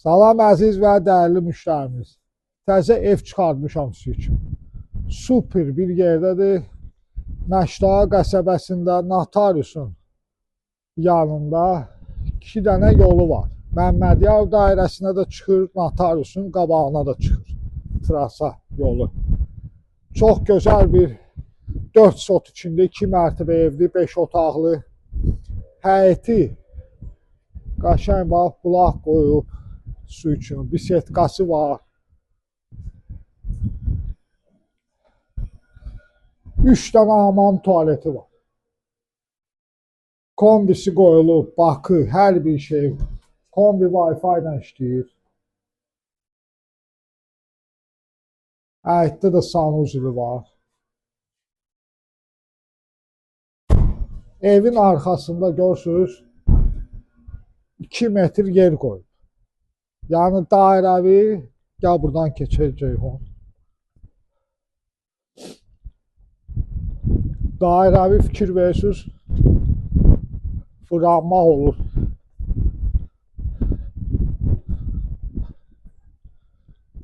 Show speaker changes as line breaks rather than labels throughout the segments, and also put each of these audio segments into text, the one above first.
Salam əziz və dəyərli müştərimiz. Təzə ev çıxartmışam sizin üçün. Super bir yerdədir. Məşdağa qəsəbəsində notariusun yanında 2 dənə yolu var. Məmmədiyar dairəsinə də çıxır, notariusun qabağına da çıxır. Trasa yolu. Çox gözəl bir 4 sot içində 2 mərtəbə evdir, 5 otaqlı. Həyəti qəşəng bax, bulaq qoyub su üçün, bisetkası var. 3 dənə hamam tualeti var. Kombisi qoyulub, bakı, hər bir şey. Kombi Wi-Fi ilə işləyir. Həyətdə də sanuzeli var. Evin arxasında görürsünüz 2 metr yer qoyub. Yəni dairəvi, gəl buradan keçək Ceyhun. Dairəvi fikir verirsiniz, fırlanmaq olur.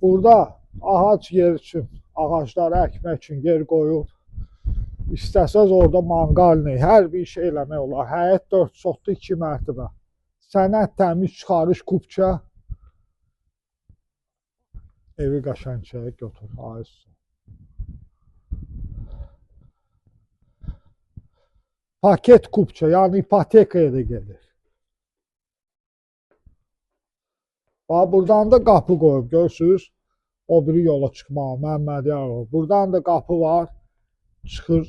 Burada ağac yer üçün, ağacları əkmək üçün yer qoyub. İstəsəz orada manqalni, hər bir şey eləmək olar. Həyət 4 sotlu 2 mərtəbə. Sənəd təmiz, çıxarış kupça. Evi qəşəng çək, götür. Paket kupça, yəni ipotekaya da gedir. Bax, buradan da qapı qoyub, görürsünüz. O biri yola çıxmağa, Məmmədiyarov. Buradan da qapı var, çıxır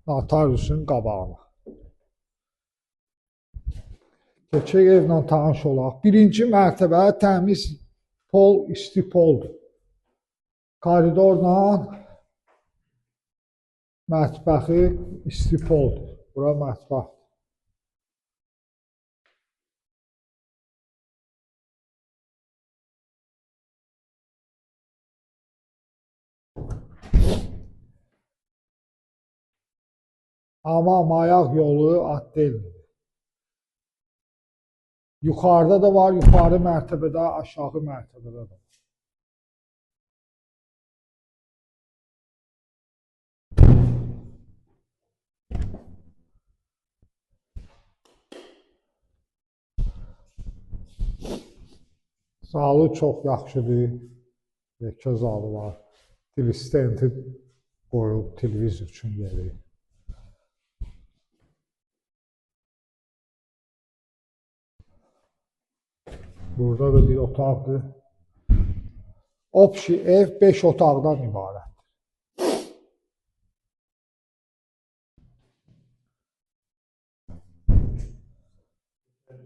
notariusun qabağına. Keçək evlə tanış olaq. Birinci mərtəbə təmiz pol, isti poldur. Koridorla mətbəxi isti poldur. Bura mətbəx. Hamam, ayaq yolu atdeldir. Yuxarıda da var, yuxarı mərtəbədə, aşağı mərtəbədə də var. Zalı çox yaxşıdır. Yekə zalı var. Telestenti qoyub televizor üçün yeri. Burada da bir otaqdır. Opşi ev 5 otaqdan ibarətdir.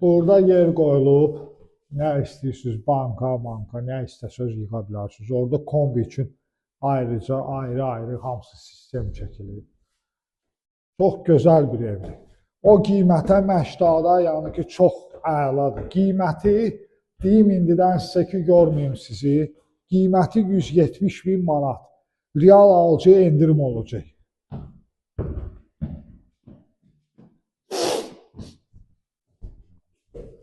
Burada yer qoyulub. Nə istəyirsiniz, banka, manka, nə istəsəz yığa bilərsiniz. Orada kombi üçün ayrıca, ayrı-ayrı hamısı sistem çəkilir. Çox gözəl bir evdir. O qiymətə Məşdağda, yəni ki, çox əladır. Qiyməti, deyim indidən sizə ki, görməyim sizi, qiyməti 170 min manat. Real alıcıya endirim olacaq.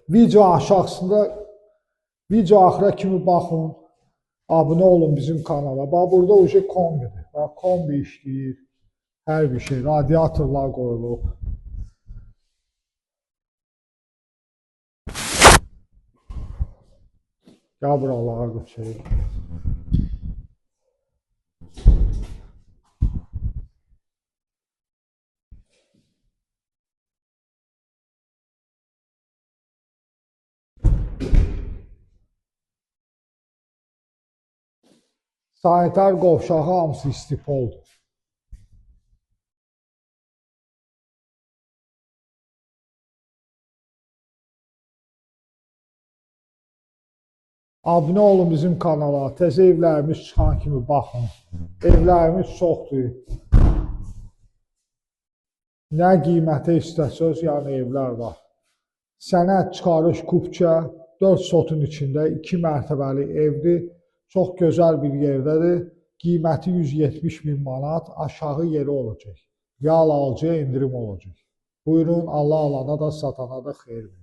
Video aşağısında, video axıra kimi baxın, abunə olun bizim kanala. Bax, burada uje kombidir. Bax, kombi işləyir, hər bir şey, radiatorlar qoyulub. Gəl buralara götürək. Sanitar qovşağı hamısı istipoldur. Abunə olun bizim kanala. Təzə evlərimiz çıxan kimi baxın. Evlərimiz çoxdur. Nə qiymətə istəsəz, yəni evlər var. Sənəd çıxarış kupça 4 sotun içində 2 mərtəbəli evdir. Çox gözəl bir yerdədir. Qiyməti 170 min manat, aşağı yeri olacaq. Real alıcıya endirim olacaq. Buyurun, Allah alana da satana da xeyir versin.